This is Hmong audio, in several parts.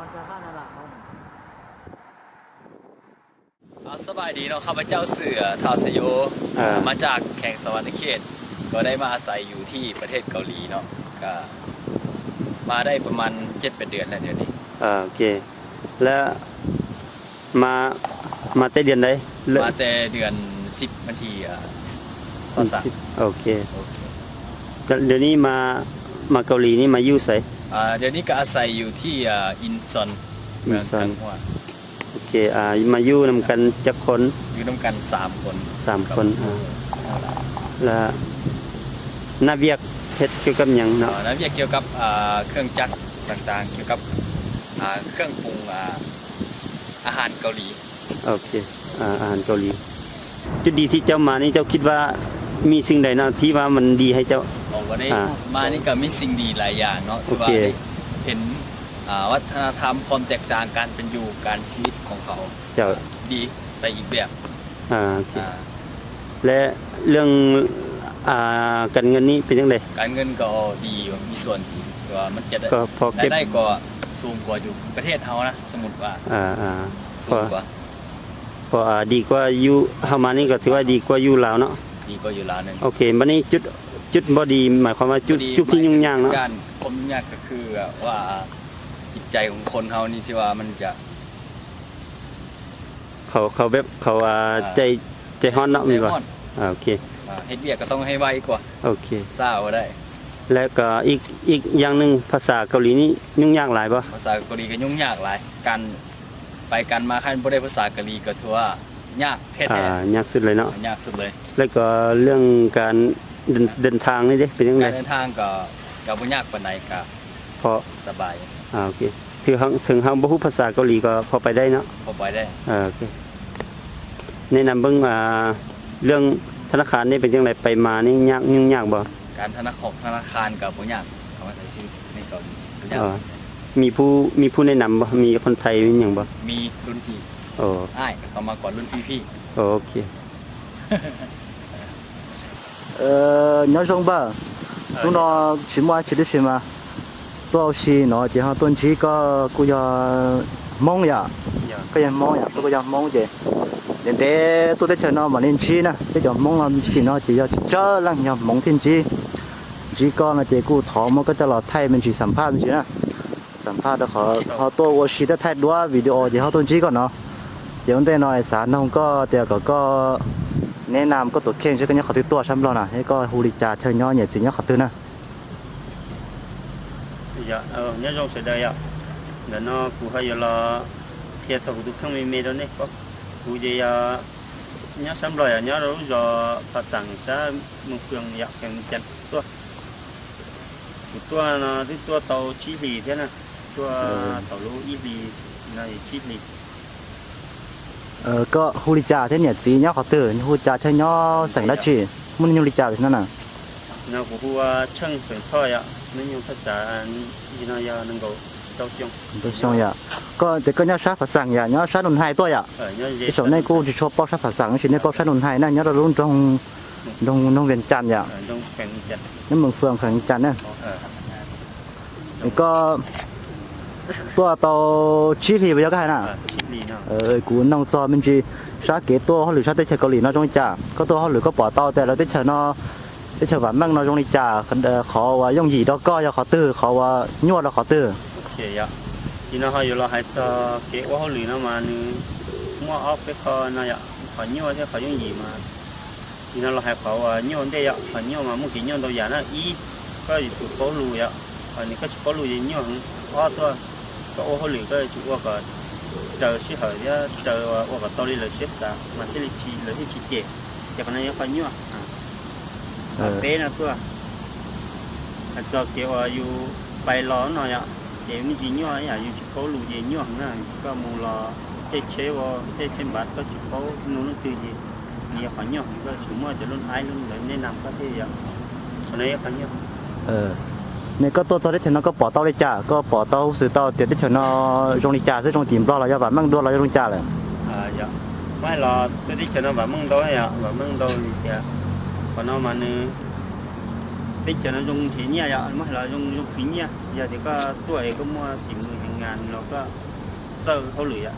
สบายดีเนาะ ข้าพเจ้าชื่อ เอ่อ ท้าวสโย เอ่อ มาจากแขวงสะหวันนะเขต ก็ได้มาอาศัยอยู่ที่ประเทศเกาหลีเนาะ ก็มาได้ประมาณเจ็ดแปดเดือนแล้วเดี๋ยวนี้ โอเค แล้วมา มาแต่เดือนใด มาแต่เดือนสิบวันที่ เอ่อ ซอสาม โอเค โอเค แล้วเดี๋ยวนี้มา มาเกาหลีนี่มาอยู่ไส อ่า เดี๋ยวนี้ก็อาศัยอยู่ที่ อ่า อินซอน เมือง อินซอน กังหัว โอเค อ่า มาอยู่นำกันจักคน อยู่นำกันสามคน สามคน ครับ อ่า แล้วหน้าเวียกเฮ็ดเกี่ยวกับหยังเนาะ อ่า หน้าเวียกเกี่ยวกับ อ่า เครื่องจักรต่างๆ เกี่ยวกับ อ่า เครื่องปรุง อ่า อาหารเกาหลี โอเค อ่า อาหารเกาหลี จุดดีที่เจ้ามานี่เจ้าคิดว่ามีสิ่งใดเนาะที่ว่ามันดีให้เจ้า อ๋อ วันนี้ อ่า มานี่ก็มีสิ่งดีหลายอย่างเนาะ โอเค ที่ว่าได้เห็น อ่า วัฒนธรรม ความแตกต่าง การเป็นอยู่ การชีวิตของเขา เจ้า ดีไปอีกแบบ อ่า โอเค อ่า และเรื่อง อ่า การเงินนี่เป็นจั่งใด การเงินก็ดีอยู่ มีส่วนดี แต่ว่ามันจะได้ ก็พอเก็บ รายได้ก็สูงกว่าอยู่ประเทศเฮานะ สมมุติว่า อ่า อ่า สูงกว่า พอ พอ อ่า ดีกว่าอยู่ เฮามานี่ก็ถือว่าดีกว่าอยู่ลาวเนาะ ดีกว่าอยู่ลาวหนึ่ง โอเค บัดนี้จุด จุดบ่ดีหมายความว่าจุด บ่ดี จุดที่ยุ่งยากเนาะ หมายถึงการ ความยุ่งยากก็คือว่าจิตใจของคนเฮานี่ที่ว่ามันจะ เขา เขาแบบ เขา อ่า อ่า ใจ ใจฮ้อนเนาะ ใจฮ้อน แม่นบ่ อ่า โอเค อ่า เฮ็ดเวียกก็ต้องให้ไวกว่า โอเค ช้าบ่ได้ แล้วก็อีก อีกอย่างหนึ่ง ภาษาเกาหลีนี่ยุ่งยากหลายบ่ ภาษาเกาหลีก็ยุ่งยากหลาย การไปการมา คันบ่ได้ภาษาเกาหลีก็ถือว่ายากแท้ๆ อ่า ยากสุดเลยเนาะ ยากสุดเลย แล้วก็เรื่องการเดิน เดินทางนี่เด้ เป็นจั่งใด การเดินทางก็ ก็บ่ยากปานใด ก็ พอ สบาย อ่า โอเค ถึงเฮา ถึงเฮาบ่ฮู้ภาษาเกาหลีก็พอไปได้เนาะ พอไปได้ อ่า โอเค แนะนำเบิ่ง อ่า เรื่องธนาคารนี่เป็นจั่งใด ไปมานี่ยาก ยุ่งยากบ่ การธนา ของธนาคารก็บ่ยาก เอามาใช้ชีวิตในเกาหลีบ่ยาก อ่า มีผู้ มีผู้แนะนำบ่ มีคนไทยมีหยังบ่ มีรุ่นพี่ โอ้ อ้าย เขามาก่อนรุ่นพี่ๆ โอเค Nyob zoo npawg, hnub no tsis muaj dab tsi tab sis mas tuaj ua si no ces ho tuaj ntsib koj kuj yog Hmoob yom. Koj yog Hmoob yom, koj kuj yog Hmoob ces ntev ntev tuaj teb chaws no mam li ntsib na. Peb cov Hmoob no tim no ces yog tsawg leej yog Hmoob thiaj ntsib. Ntsib koj no ces kuj thov muab koj coj los thaij me ntsis xam phaj me ntsis na. Xam phaj rau qhov ho tuaj ua si thiab thaij duab video ces ho tuaj ntsib koj no. Ces ua ntej no xav noog koj tias kom koj neb nam koj tus kheej seb koj nyob qhov twg tuaj sab Nplog na, thiab koj hu li cas, chaw nyob, niam txiv nyob qhov twg na. Nyob zoo sawv daws yom. Ntawm no kuv ho yuav los qhia txog kuv tus kheej me me rau nej paub. Kuv ces yog nyob sab Nplog yom, nyob rau lub zos Pha Xeem sab Moos Fwm yom, Khees Cas tuaj. Kuv tuaj no twb tuaj tau tsib hlis thiab na, tuaj thaum lub ib hlis no tsib hlis. Koj hu li cas thiab niam txiv nyob qhov twg, hu li cas thiab nyob xeem dab tsi, muaj hnub nyoog li cas no na? No kuv hu ua Tsheej xeem Thoj yom, hnub nyoog thaj tsam no yog nees nkaum rau xyoo. Rau xyoo yom. Koj tias koj nyob sab Pha Xeem yom, nyob sab Nus Hais tuaj yom. Ib saum nej kuj tsis tshua paub sab Pha Xeem, tab sis nej paub sab Nus Hais na, nyob rau lub nroog, nroog Vias Cas yom. Nyob Moos Fwm Khees Cas na. Koj tuaj tau tsib hlis puas yog koj hais na? Kuv noog txog me ntsis sab kev tuaj hauj lwm sab teb chaws Kaus Lim no zoo li cas? Koj tuaj hauj lwm koj pom tau tias lawv teb chaws no, teb chaws vam meej no zoo li cas? Qhov uas yooj yim rau koj yog qhov twg, qhov uas nyuaj rau qhov twg? Tim no ho yuav los hais txog kev ua hauj lwm no mas nws muaj ob peb qho no yom, qhov nyuaj thiab qhov yooj yim mas. Tim no los hais qhov uas nyuaj ua ntej yom, qhov nyuaj mas muaj kev nyuaj ntau yam na. Ib, koj yuav tsum paub lus yom, qhov nws koj tsis paub lus ces nyuaj heev. Ob tuaj, koj ua hauj lwm koj yuav tsum ua kom raws sij hawm thiab raws ua kom tau li lawv siab xav mas thiaj li tsis, lawv thiaj tsis cem. Ces qhov no yog qhov nyuaj. Qhov peb no tuaj, hais txog kev uas yus pais los no yom, ces me ntsis nyuaj ib yam yus tsis paub lus ces nyuaj heev na. Koj mus los tej tsheb, tej tsheb npav koj tsis paub nug leej twg ces nws yog qhov nyuaj heev, koj yuav tsum muaj cov lub aib lub ntawd nej nam koj thiaj yom. Qhov no yog qhov nyuaj. Ne koj tuaj txog teb chaws no koj pom tau li cas? Koj pom tau, xwm tau tias teb chaws no zoo li cas xwb, zoo tim Nplog los yog vam meej dua los yog zoo li cas lawm? Muab hais los tuaj teb chaws no vam meej ntau yom, vam meej ntau vim tias qhov no mas nws, teb chaws no zoo nrhiav nyiaj yom, muab hais los zoo, zoo khwv nyiaj. Yog tias koj tuaj es koj muaj xim mus heev Nkas no koj txawj hauj lwm yom,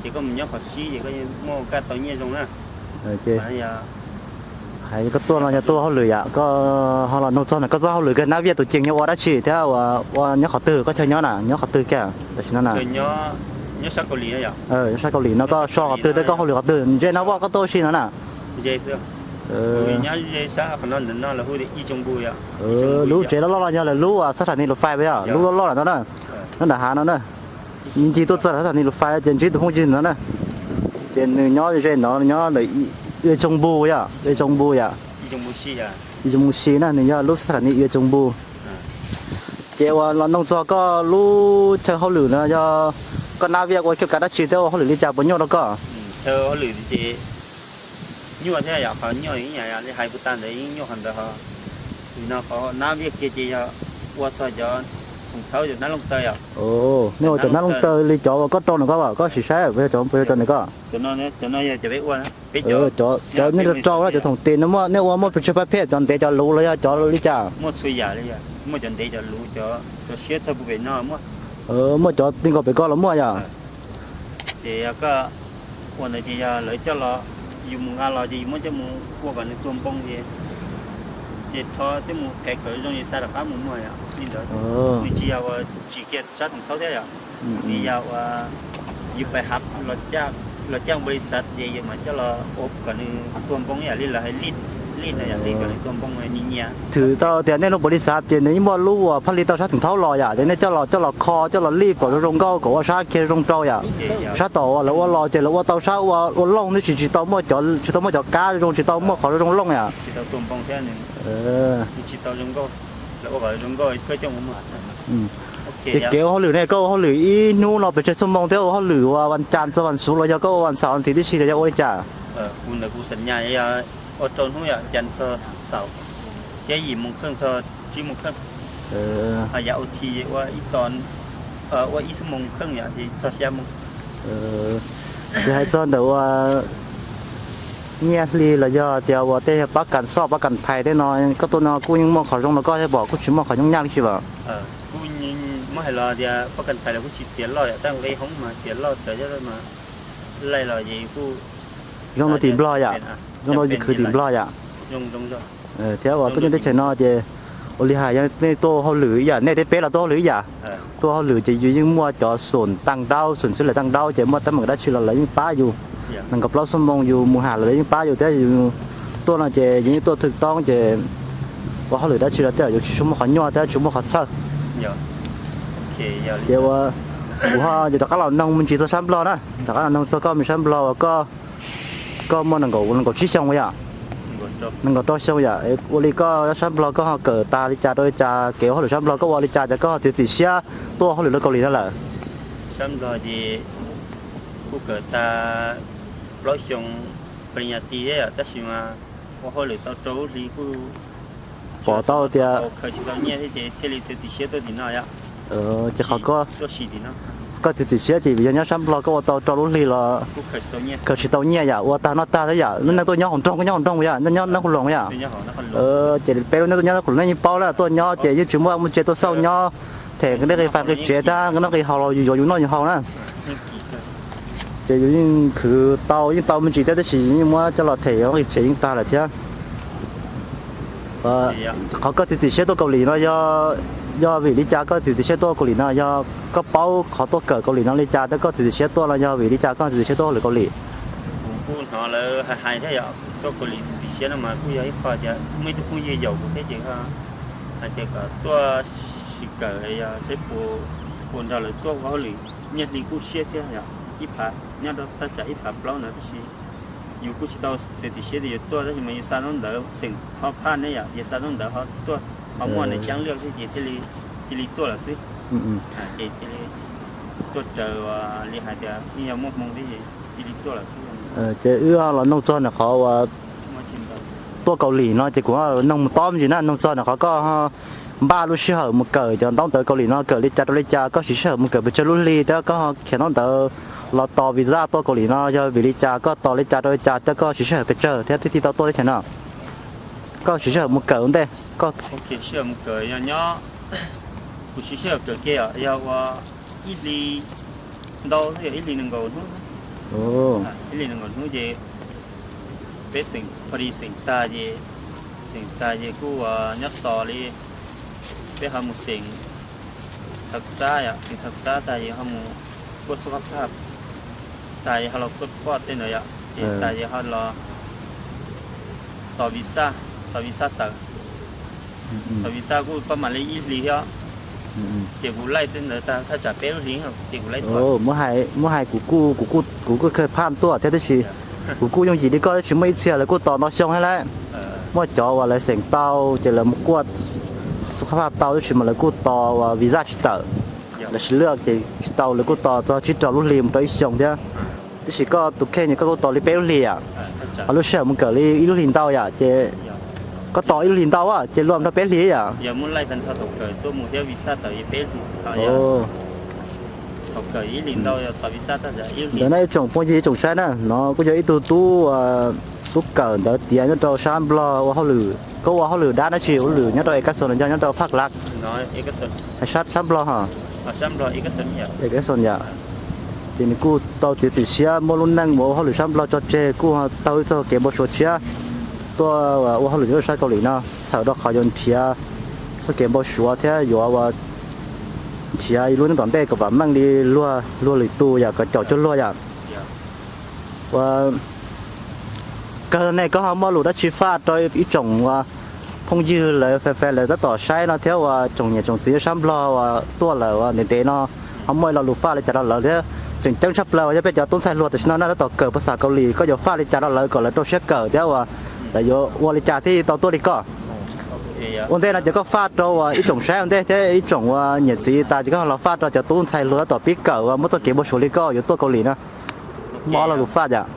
ces koj mus nyob qhov sib ces koj muaj kaj tau nyiaj zoo na. Hais koj tuaj no yog tuaj hauj lwm yom, koj ho los nug txog ntawm koj txoj hauj lwm kag nab viaj tus cees yog ua dab tsi thiab ua nyob qhov twg, koj chaw nyob na nyob qhov twg kiag tam sim no na? Nyob sab Kaus Lim no koj so qhov twg thiab koj hauj lwm qhov twg? Ntsej no poj koj tuaj ua si no na? Lub tsev loj loj no yog lawv lub xab thas nis lus fais puas yog lub loj loj ntawd na? Nyob nram hav no na. Ncig tuaj txog xab thas nis lus fais ces ntsib tus phooj ywg no na. Ces nws nyob ze no, nyob ntawm Ua Tsoo Npu yom, Ua Tsoo Npu yom. Ua Tsoo Npu si na, nws yog lub xab thas nis Ua Tsoo Npu. Ces uas los nug txog koj lub chaw hauj lwm no yog koj nab viaj ua cuaj kav dab tsi thiab ua hauj lwm li cas puas nyuaj rau koj? Nyuaj thiab yom, qhov nyuaj ib yam li hais puas tag ntawd yeej nyuaj qhov ntawd ho. Nim no qhov nab viaj kiag ces yog ua txog cov thoom thaub cov nab looj taw yom. Nej ua cov nab looj taw li cov uas koj rau ntawm koj, koj sim saib puas yog cov, puas yog cov ntawm koj? Cov no yog cov peb ua, cov nej rau na, cov thoom tes no muaj, nej ua muaj pes tsawg pab phem, cov ntev cov luv los yog cov li cas? Muaj txhua yam li, muaj cov ntev cov luv, cov siab txog puag pem no muaj. Muaj cov ti nkaus pem ko los muaj yom. Ces yog koj ua ntawd ces yog lawv coj los, yus mus nqa los ces yus muab coj mus ua kom nws tuag npoo ces, ces rho coj mus phev kom zoo li xa rov qab mus muag yom, li ntawd. Nws tsis yog uas tsim kiag sab thoom thaub thiab yom. Nws yog uas yus pais hav los caj npaus li xav ces yus mam coj los ua kom nws tuag npoo ib yam li lawv hais lij, lij ntawd yom, lij kom nws tuag npoo nyias nyias. Thwm tau tias nej lub npaus li xav ces nws yeej muaj lub uas phaj li tau sab thoom thaub los yom, ces nej coj los, coj los kho, coj los lij kom zoo zoo nkauj kom ua sab kiag zoo rau yom. Sab tom uas lawv ua los ces lawv ua tau sab ua, ua looj tab sis tsis tau muaj cov, tsis tau muaj cov kab zoo, tsis tau muaj qhov zoo zoo looj yom. Ces kev ua hauj lwm ne, koj ua hauj lwm ib hnub no pes tsawg xuab moos thiab ua hauj lwm uas vas cas txog vas xuv los yog koj ua vas xaum vas thiv tib si los yog ua li cas? Kuv ntawd kuv xam nyas yog ua rau hnub yom, cas txog xaum thiab yim moos kheej txog tsib moos kheej. Ho yav ua thi ua ib xuab moos kheej yom, txog xya moos. Ces hais txog ntawm ua nyiaj hli los yog tias ua tej pab kas xoj pab kas phais tej no, koj tuaj no kuj yeej muaj qhov zoo rau koj thiab pom, kuj tsis muaj qhov nyuaj nyaj li sis vas? Kuj muab hais los tias pab kas phais los kuj tsis txiav loj yom, tab nqi hoob mas txiav loj txawv thiab mas laij los ces kuj zoo rau tim Nplog yom, zoo rau yus khwv tim Nplog yom. Thiab uas tuaj nyob teb chaws no ces ua li hais yog nej tuaj hauj lwm ib yam, nej thiab peb los tuaj hauj lwm ib yam. Tuaj hauj lwm ces yus yeej muaj cov xoom taaj daub, xoom xwb lawm taaj daub ces muaj teeb meem dab tsi los lawv yeej pab yus. Nees nkaum plaub xuab moos yus mus ham los lawv yeej pab yus thiab yus tuaj no ces yus yeej tuaj thwm toob ces ua hauj lwm dab tsi los tej yus tsis tshua muaj qhov nyuaj thiab tsis muaj qhov txhawj. Ces ua, kuv ho ces rov qab los noog me ntsis txog sab Nplog na, rov qab los noog txog koj me sab Nplog uas koj, koj muaj nees nkaum, nees nkaum tsib xyoo yom, nees nkaum rau xyoo yom, ua li koj sab Nplog koj ho kawm tas li cas rau li cas, kev ua hauj lwm sab Nplog koj ua li cas ces koj ho txiav txim siab tuaj ua hauj lwm rau Kaus Lim no lawm? Sab Nplog ces kuj kawm tas plaub xyoo pes nyas ti thiab yom, tab sis mas ua hauj lwm tau rau lub hli kuj pom tau tias khaws tsis tau nyiaj thiab ces thiaj li txiav txim siab tuaj tim no yom. Ces qhov koj, koj txiav txim siab ces vim yog nyob sab Nplog koj ua tau rau lub hli los khaws tsis tau nyiaj yom, ua tag noj tag thiab yom, lub neej tuaj nyob hauv nroog, koj nyob hauv nroog yom, nyob Nab Qhub Loos yom. Ces peb lub neej tuaj nyob Nab Qhub Loos nej yeej paub na, tuaj nyob ces yeej tsis muaj vaj muaj tsev tuaj xauj nyob, them nqi fais nqi tsev thiab nqi haus los yus yuav yus noj yus haus na. Ces yus yeej khwv tau, yeej tau me ntsis thiab tab sis yeej muab coj los them nqi tsev yeej tag lawm thiab. Qhov koj txiav txim siab tuaj Kaus Lim no yog, yog vim li cas koj txiav txim siab tuaj Kaus Lim no? Yog koj paub qhov tuaj kawm Kaus Lim no li cas thiab koj txiav txim siab tuaj los yog vim li cas koj txiav txim siab tuaj hauj lwm Kaus Lim? Kuv kuj hnov lawv hais hais thiab yom, tuaj Kaus Lim txiav txim siab no mas kuj yog ib qho tias muaj ib tug phooj ywg yaum kuv thiab ces hais tias kom tuaj sim kawm yog seb puas, puas nrog lawv tuaj ua hauj lwm, nyiaj hli kuj siab thiab yom, ib phav nyob rau thaj tsam ib phav plaub ntawd tab sis yus kuj tsis tau txiav txim siab tias yuav tuaj tab sis mas yus xa ntaub ntawv xeem ho phaj ne yom, yus xa ntaub ntawv ho tuaj ho muaj nws caab liaj xwb ces thiaj li, thiaj li tuaj lawm xwb. Ces thiaj li tuaj raws li hais tias yeej yog muaj hmoo thiab ces thiaj li tuaj lawm xwb. Ces wb los noog txog ntawm qhov uas tuaj Kaus Lim no ces kuv noog mus tob me ntsis na, noog txog ntawm qhov koj npaj lub sij hawm mus kawm cov ntaub ntawv Kaus Lim no kawm li cas rau li cas, koj siv sij hawm mus kawm pes tsawg lub hli thiab koj khiav ntaub ntawv los tos visa tuaj Kaus Lim no yog vim li cas, koj tos li cas rau li cas thiab koj siv sij hawm pes tsawg thiab thiaj tau tuaj teb chaws no? Koj siv sij hawm mus kawm ua ntej, koj siv sij hawm mus kawm yog nyob, kuv siv sij hawm kawm kiag yog ua ib hlis ntau xwb, yog ib hlis nees nkaum hnub, ib hlis nees nkaum hnub ces peb xeem, pha di xeem tag ces, xeem tag ces kuj nyob tos li, peb ho mus xeem thawv xab yom, xeem thawv xab tag ces ho mus kuaj xub qab phaj tag ces ho los kuaj poj tej ntawd yom, ces tag ces ho los tos visa, tos visa tawm, tos visa kuj pab mam li ib hlis thiab, ces kuv laij tej ntawd tag thaj tsam peb lub hlis ces kuv laij tuaj. Muab hais kuv kuj, kuv kuj khaws phaj tuaj thiab tab sis kuv kuj yooj yim li koj tab sis muaj ib txhia lawv kuj tos ntau xyoo thiab lawm. Muaj cov uas lawv xeem tau ces lawv mus kuaj xub qab phaj tau tab sis mas lawv kuj tos uas visa tsis tawm, lawv sis lwj ces tsis tau, lawv kuj tos txog tsib rau lub hlis mus rau ib xyoos thiab. Tab sis koj tus kheej ces koj kuj tos li peb lub hlis yom, ho lub sij hawm mus kawm li ib lub hlis ntau yom, ces koj tos ib lub hlis ntau ces luag nrog peb hlis yom. Ntawd no ib tsoom phooj ywg ib tsoom saib na, no kuj yog ib tug tub, tub kawm ntawv tiav nyob rau sab Nplog ua hauj lwm, koj ua hauj lwm dab dab tsi, ua hauj lwm nyob rau Ekason los yog nyob rau Phaj Lav? Sab Nplog ho. Ekason yom. Ces nws kuj tau txiav txim siab muab lub neej mus ua hauj lwm sab Nplog tso tseg kuj taug ib txoj kev npau suav tshiab tuaj ua hauj lwm nyob rau sab Kaus Lim no, txhawm rau qhov yuav nrhiav txoj kev npau suav thiab yuav ua nrhiav lub neej tom ntej kom vam meej li luag, luag lwm tus yom, kom caum cuag luag yom. Ua kawg nej koj ho muaj lus dab tsi faj rau ib tsoom phooj ywg lawv, fans fans lawv tab tom saib no thiab uas tsoom niam tsoom txiv nyob sab Nplog uas tuaj lawm uas ntev ntev no, ho muaj ib lo lus faj li cas rau lawv thiab? Tseem ceeb tshaj plaws uas yog peb cov tub ntxhais hluas tam sim no na tab tom kawm phas xas Kaus Lim, koj yuav faj li cas rau lawv kom lawv rau siab kawm thiab uas lawv yuav ua li cas thiaj tau tuaj li koj? Ua ntej no ces koj faj rau uas ib tsoom saib ua ntej thiab ib tsoom uas niam txiv tas ces koj ho los faj rau cov tub ntxhais hluas tab tom pib kawm uas muaj txoj kev npau suav li koj yuav tuaj Kaus Lim na. Muaj ob lo lus faj yom.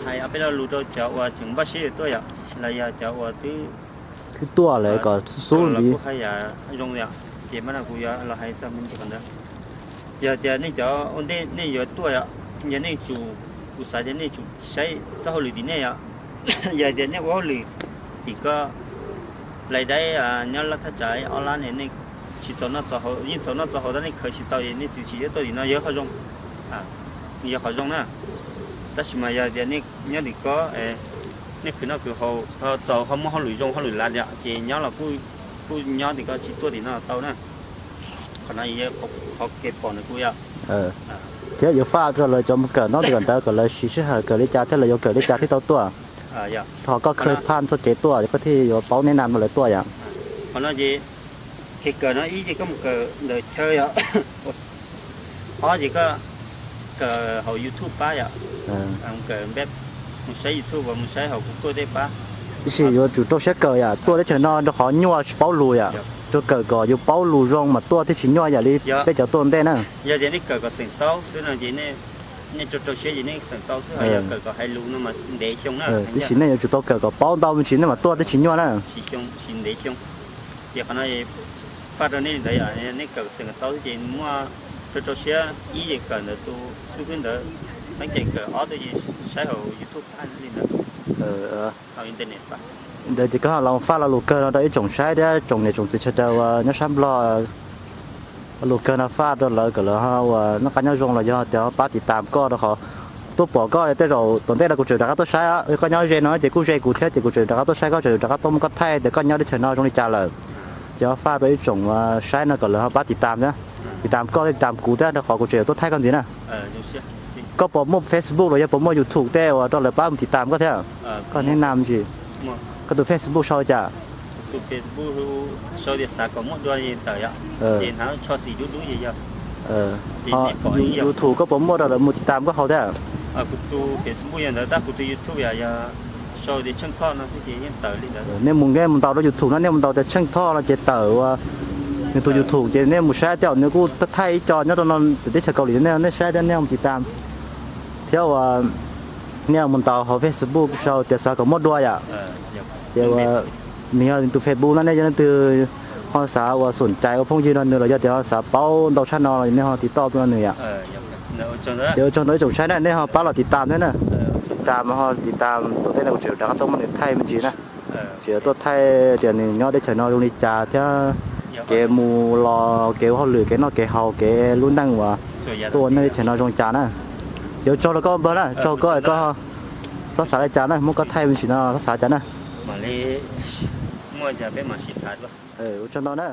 Hais ob peb lo lus rau cov uas tseem npaj siab yuav tuaj yom, los yog cov uas twb tuaj lawm kom xub xub ntxiv. Kuj haj yam zoo yom, ces mas no kuv yuav los hais txog me ntsis qhov ntawd. Yog tias nej cov ua ntej nej yuav tuaj yom, yog nej tsum, kuv xav tias nej tsum saib txoj hauj lwm tim nej yom. Yog tias nej ua hauj lwm tim koj lais daib nyob lab thaj tsam ob lab ne, nej tsis txaus noj txaus haus, yeej txaus noj txaus haus tab nej khaws tsis tau es nej txiav txim siab tuaj tim no yog qhov zoo, yog qhov zoo na. Tab sis mas yog tias nej nyob tim koj, nej khwv noj khwv haus txaus ho muaj hauj lwm zoo hauj lwm lav yom, ces nyob los kuj nyob tim koj tsis tuaj tim no tau na. Qhov no yog qhov kev pom ntawm kuv yom. Thiab yuav faj rau lawv cov mus kawm ntaub ntawv kom lawv siv sij hawm kawm li cas thiab lawv yuav kawm li cas thiaj tau tuaj. Ho koj khaws phaj txoj kev tuaj koj thiaj yuav paub neb nam rau lawv tuaj yom. Qhov no ces kev kawm no ib ces koj mus kawm ntawm chaw yom. Ob ces koj kawm hauv YouTube pab yom. Kawm npe, mus saib YouTube uas mus saib hauv Google tej pab. Tab sis yuav tsum rau siab kawm yom, tuaj teb chaws no rau qhov nyuaj tsis paub lus yom. Rau kawm kom yus paub lus zoo mas tuaj thiaj tsis nyuaj yam li peb cov tuaj ntej na. Yog tias nej kawm kom xeem tau xwb no ces nej rau rau siab ces nej xeem tau xwb, ho yog kawm kom hais lus no mas ntev xyoo na. Tab sis nej yuav tsum tau kawm kom paub ntau me ntsis nej mam tuaj thiaj tsis nyuaj na. Sim ntev xyoo. Ces qhov no faj rau nej li ntawd yom, nej kawm xeem kom tau xwb ces muaj rau rau siab, ib ces kawm ntawm tus xib hwb ntawd, qeeb cai kawm, ob tuaj ces saib hauv YouTube pab li ntawd. Ntawd ces koj los faj lo lus kawg no rau ib tsoom saib thiab tsoom niam tsoom txiv sawv daws uas nyob sab Nplog. Lo lus kawg no faj rau lawv kom lawv ho uas noj qab nyob zoo los yog tias pab tiv tam koj rau qhov tuaj pom koj tej zaum tom ntej no kuv tseem rov qab tuaj saib, yog koj nyob ze no ces kuj ze kuv thiab ces kuv tseem rov qab tuaj saib koj, tseem rov qab tuaj muab koj thaij tias koj nyob teb chaws no zoo li cas lawm. Ces ho faj rau ib tsoom saib no kom lawv ho pab tiv tam thiab, tiv tam koj thiab tiv tam kuv thiab rau qhov kuv tseem yuav tuaj thaij koj ntxiv na. Koj puas muaj Facebook los yog puas muaj YouTube tej uas rau lawv pab mus tiv tam koj thiab? Koj nick name ntsis, koj tus Facebook sau li cas? Tus Facebook sau tias Xav Kom Muaj Dua tawm yom, ces hnav tsho xim dub dub ces yog. YouTube koj puas muaj rau lawv mus tiv tam koj hauv thiab? Kuv tus Facebook yog ntawd tab kuv tus YouTube yog sau tias Tsheej Thoj no xwb ces yeej tawm li ntawd. Nej mus, nej mus ntaus rau YouTube no, nej mus ntaus tias Tsheej Thoj no ces tawm ua nws tus YouTube ces nej mus saib thiab, nws kuj thaij ib co nyob rau no teb chaws Kaus Lim, nej saib thiab nej mus tiv tam thiab ua nej mus ntaus hauv Facebook sau tias Xav Kom Muaj Dua yom. Ces ua nws yog tus Facebook no, nej yog leej twg ho xav ua xum cai ua phooj ywg no nws los yog tias ho xav paub ntau tshaj no los nej ho tiv toj tuaj no nws yom. Ces ua tsaug ntau ib tsoom saib na, nej ho pab los tiv tam thiab na. Tiv tam ho tiv tam tom ntej no kuv tseem rov qab tuaj muab nws thaij me ntsis na. Tseem tuaj thaij tias nws nyob teb chaws no zoo li cas thiab Kev mus los, kev ua hauj lwm, kev noj kev haus, kev lub neej uas tuaj ua neej teb chaws no zoo cas na. Ces ua tsaug rau koj npawg na, tsaug koj, koj xob xav li cas na, muab koj thaij me ntsis no xob xav cas na. Ua tsaug ntau na.